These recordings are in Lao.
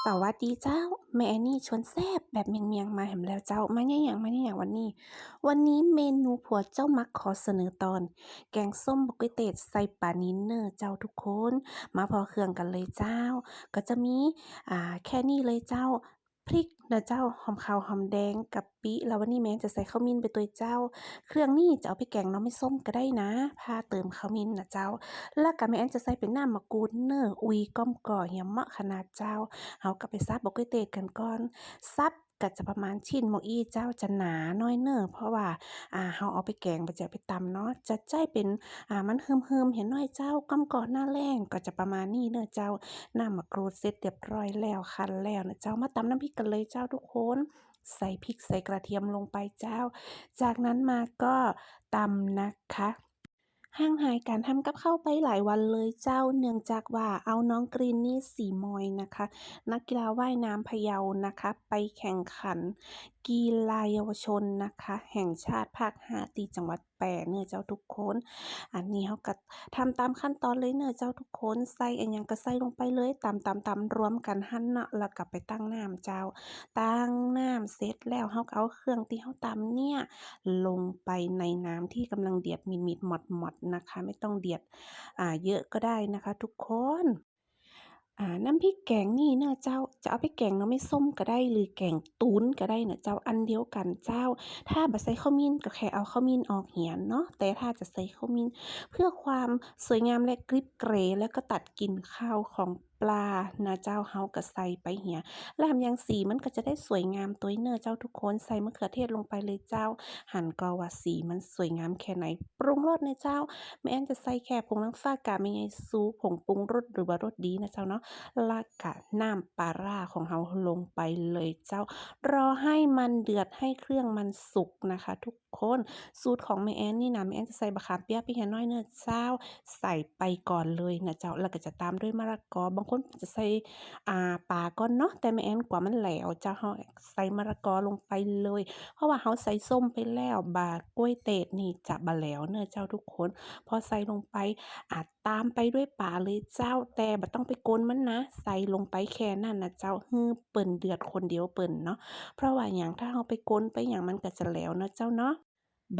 ສະຫວັດດີເຈົ້າ, ແມ່ແອນນີຊວນແຊບແບບມຽງໆ ມາແຮມແລ້ວເຈົ້າ. ມາຍາຫຍັງ ມາຍາຫຍັງວັນນີ້? ວັນນີ້ເມນູຜົວເຈົ້າມັກຂໍສະເໜີຕອນ ແກງສົ້ມບັກກ້ວຍເຕດໃສ່ປານິນເນີເຈົ້າທຸກຄົນ. ມາພໍເຄື່ອງກັນເລີຍເຈົ້າ. ກໍຈະມີ ອ່າ ແຄ່ນີ້ເລີຍເຈົ້າ, ພລິກເນີເຈົ້າ, ຫອມຂາວ ຫອມແດງ, ກະປິ. ແລ້ວວັນນີ້ແມ່ແອນຈະໃສ່ເຂົ້າໝິ້ນໄປດ້ວຍເຈົ້າ. ເຄື່ອງນີ້ຈະເອົາໄປແກງໜໍ່ໄມ້ສົ້ມກໍໄດ້ນະ, ພາເຕີມເຂົ້າໝິ້ນນະເຈົ້າ. ແລ້ວກໍແມ່ແອນຈະໃສ່ເປັນນ້ຳໝາກກູດເນີ, ອຸຍກ້ອມກໍເຫື່ອມເໝາະຂະໜາດເຈົ້າ. ເຮົາກໍໄປສັບບັກກ້ວຍເຕດກັນກ່ອນ. ສັບກໍຈະປະມານຊິ້ນໝົກອີ່ເຈົ້າ, ຈະໜາໜ້ອຍເນີ, ເພາະວ່າ ອ່າ ເຮົາເອົາໄປແກງ ບໍ່ໄດ້ເອົາໄປຕຳເນາະ. ຈະໃຊ້ເປັນ ອ່າ ມັນເຫີມໆ ເຫັນໜ້ອຍເຈົ້າ, ກ້ອມກໍໜ້າແລ້ງ, ກໍຈະປະມານນີ້ເນີເຈົ້າ. ນ້ຳໝາກກູດເສັດຮຽບຮ້ອຍແລ້ວ, ຄັ້ນແລ້ວນະເຈົ້າ. ມາຕຳນ້ຳພລິກກັນເລີຍເຈົ້າທຸກຄົນ. ໃສ່ພລິກ ໃສ່ກະທຽມລົງໄປເຈົ້າ. ຈາກນັ້ນມາກໍຕຳນະຄະ. ຫ່າງຫາຍການທຳກັບເຂົ້າໄປຫຼາຍວັນເລີຍເຈົ້າ, ເນື່ອງຈາກວ່າເອົານ້ອງກຣີນນີ່ສີມອຍນະຄະ, ນັກກິລາວ່າຍນ້ຳພະເຍົານະຄະ, ໄປແຂ່ງຂັນກິລາເຍົາວະຊົນນະຄະ ແຫ່ງຊາດພາກຫ້າ ທີ່ຈັງຫວັດແປເນີເຈົ້າທຸກຄົນ. ອັນນີ້ເຮົາກໍທຳຕາມຂັ້ນຕອນເລີຍເນີເຈົ້າທຸກຄົນ. ໃສ່ອັນຫຍັງກໍໃສ່ລົງໄປເລີຍ, ຕຳໆໆ ລວມກັນຫັ້ນເນາະ, ແລ້ວກໍໄປຕັ້ງນ້ຳເຈົ້າ. ຕັ້ງນ້ຳເສັດແລ້ວ ເຮົາກໍເອົາເຄື່ອງທີ່ເຮົາຕຳເນີ້ຍລົງໄປໃນນ້ຳທີ່ກຳລັງເດືອດມິດໆ ໝອດໆ ນະຄະ, ໄມ່ຕ້ອງເດືອດ ອ່າ ເຍີະກໍໄດ້ນະຄະທຸກຄົນ. ອ່າ ນ້ຳພລິກແກງນີ້ເນີເຈົ້າ, ຈະເອົາໄປແກງໜໍ່ໄມ້ສົ້ມກໍໄດ້ ຫຼື ແກງຕູນກໍໄດ້ນະເຈົ້າ, ອັນດຽວກັນເຈົ້າ. ຖ້າບໍ່ໃສ່ເຂົ້າໝິ້ນກໍແຄ່ເອົາເຂົ້າໝິ້ນອອກເຫຍເນາະ, ແຕ່ຖ້າຈະໃສ່ເຂົ້າໝິ້ນ ເພື່ອຄວາມສວຍງາມ ແລະ ກຣິບເກຣ ແລ້ວກໍຕັດກິ່ນຄາວຂອງ ປານະເຈົ້າ, ເຮົາກໍໃສ່ໄປເຫຍ ແລ້ວຫາກຢ່າງສີມັນກໍຈະໄດ້ສວຍງາມຕົວເນີເຈົ້າທຸກຄົນ. ໃສ່ມະເຂືອເທດລົງໄປເລີຍເຈົ້າ, ຫັ້ນກໍວ່າສີມັນສວຍງາມແຄ່ໃດ. ປຸງລົດເນີເຈົ້າ, ແມ່ແອນຈະໃສ່ແຄ່ຜົງນາງຟ້າກາກແມ່ໃຫຍ່ຊູ, ຜົງປຸງລົດ ຫຼືວ່າລົດດີນະເຈົ້າເນາະ, ແລ້ວກະນ້ຳປາຮ້າຂອງເຮົາລົງໄປເລີຍເຈົ້າ. ລໍໃຫ້ມັນເດືອດ ໃຫ້ເຄື່ອງມັນສຸກນະຄະທຸກ ຄົນ. ສູດຂອງແມ່ແອນນີ້ນະ, ແມ່ແອນຈະໃສ່ບັກຂາມປຽກໄປເຫຍໜ້ອຍເນີເຈົ້າ, ໃສ່ໄປກ່ອນເລີຍນະເຈົ້າ, ແລ້ວກໍຈະຕາມດ້ວຍມະລະກອ. ບາງຄົນຈະໃສ່ ອ່າ ປາກ່ອນເນາະ, ແຕ່ແມ່ແອນກວ່າມັນແຫຼວເຈົ້າ, ເຮົາໃສ່ມະລະກອລົງໄປເລີຍ, ເພາະວ່າເຮົາໃສ່ສົ້ມໄປແລ້ວ, ບາກກ້ວຍເຕດນີ້ຈະບໍ່ແຫຼວເນີເຈົ້າທຸກຄົນ. ພໍໃສ່ລົງໄປ ອາດຕາມໄປດ້ວຍປາເລີຍເຈົ້າ, ແຕ່ບໍ່ຕ້ອງໄປກົນມັນນະ, ໃສ່ລົງໄປແຄ່ນັ້ນນະເຈົ້າ, ໃຫ້ເພິ່ນເດືອດຄົນດຽວເພິ່ນເນາະ. ເພາະວ່າຫຍັງ? ຖ້າເຮົາໄປກົນໄປຫຍັງ ມັນກໍຈະແຫຼວເນາະເຈົ້າເນາະ.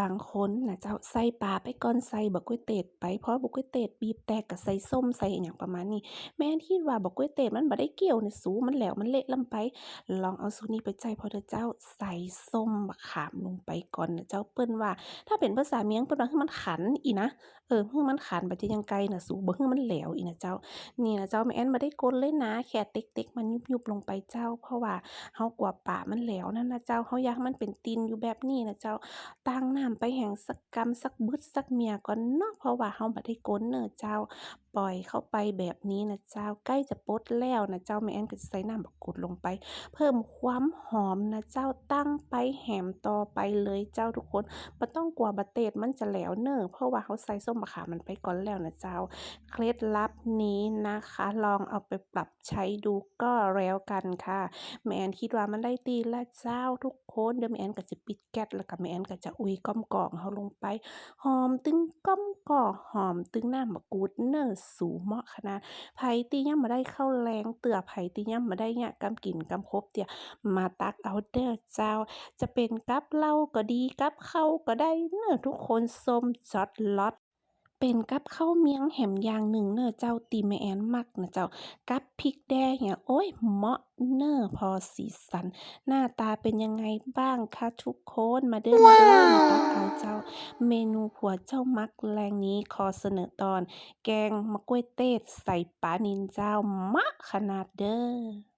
ບາງຄົນນະເຈົ້າ ໃສ່ປາໄປກ່ອນ ໃສ່ບັກກ້ວຍເຕດໄປ, ພໍບັກກ້ວຍເຕດບີບແຕກກໍໃສ່ສົ້ມ ໃສ່ຫຍັງປະມານນີ້. ແມ່ນຄິດວ່າບັກກ້ວຍເຕດມັນບໍ່ໄດ້ກ່ຽວນະສູ, ມັນແຫຼວ ມັນເລະລ້ຳໄປ. ລອງເອົາສູດນີ້ໄປໃຊ້ພໍເດີເຈົ້າ, ໃສ່ສົ້ມບັກຂາມລົງໄປກ່ອນນະເຈົ້າ. ເພິ່ນວ່າ ຖ້າເປັນພາສາມຽງ ເພິ່ນວ່າ ໃຫ້ມັນຂັນອີ່ນະ, ເອີ ໃຫ້ມັນຂັນ ບໍ່ຈະຍັງໄກນະສູ, ບໍ່ໃຫ້ມັນແຫຼວອີ່ນະເຈົ້າ. ນີ້ນະເຈົ້າ, ແມ່ແອນບໍ່ໄດ້ກົນເລີຍນະ, ແຄ່ເຕັກໆ ມາຍຸບໆ ລົງໄປເຈົ້າ, ເພາະວ່າເຮົາກວ່າປາມັນແຫຼວນັ້ນນະເຈົ້າ, ເຮົາຢາກໃຫ້ມັນເປັນຕິ່ນຢູ່ແບບນີ້ນະເຈົ້າ. ຕັ້ງນ້ຳໄປແຮງສັກກຳ ສັກບຶດ ສັກເໝືອກ່ອນເນາະ, ເພາະວ່າເຮົາບໍ່ໄດ້ກົນເນີເຈົ້າ. ປ່ອຍເຂົ້າໄປແບບນີ້ນະເຈົ້າ, ໃກ້ຈະປົດແລ້ວນະເຈົ້າ, ແມ່ແອນກໍຈະໃສ່ນ້ຳບັກກູດລົງໄປ ເພີ່ມຄວາມຫອມນະເຈົ້າ. ຕັ້ງໄຟແຮມຕໍ່ໄປເລີຍເຈົ້າທຸກຄົນ, ບໍ່ຕ້ອງກົວວ່າເຕດມັນຈະແຫຼວເນີ, ເພາະວ່າເຮົາໃສ່ສົ້ມບັກຂາມມັນໄປກ່ອນແລ້ວນະເຈົ້າ. ເຄັລັດລັບນີ້ນະຄະ, ລອງເອົາໄປປັບໃຊ້ດູກໍແລ້ວກັນຄ່ະ. ແມ່ແອນຄິດວ່າມັນໄດ້ທີ່ລະເຈົ້າທຸກ ຄົນ. ດຽວແມ່ແອນກໍຈະປິດແກັສ ແລ້ວກໍແມ່ແອນກໍຈະອຸຍກ້ອມກອງເຮົາລົງໄປ ຫອມຕຶງກ້ອມກອງ ຫອມຕຶງນ້ຳໝາກກູດເນີ ສູເໝາະຂະໜາດ. ໃຜທີ່ຍັງບໍ່ໄດ້ເຂົ້າແລງເທື່ອ ໃຜທີ່ຍັງບໍ່ໄດ້ຍາມກິນກຳຄົບເທື່ອ ມາຕັກເອົາເດີເຈົ້າ. ຈະເປັນກັບເຫຼົ້າກໍດີ ກັບເຂົ້າກໍໄດ້ເນີ ທຸກຄົນຊົມຈັດລັອດ. ເປັນກັບເຂົ້າມຽງແຮມຢ່າງໜຶ່ງເນີເຈົ້າ ທີ່ແມ່ແອນມັກນະເຈົ້າ ກັບພິກແດ່ເນຍ ໂອ້ຍ ເໝາະເນີ ພໍສີສັນ. ໜ້າຕາເປັນຍັງໄງບ້າງຄະທຸກຄົນ? ມາເດີ ມາເດີ ມາຕັກເອົາເຈົ້າ. ເມນູຜົວເຈົ້າມັກແລງນີ້ ຂໍສະເໜີຕອນ ແກງໝາກກ້ວຍເຕດໃສ່ປານິນເຈົ້າ ເໝາະຂະໜາດເດີ.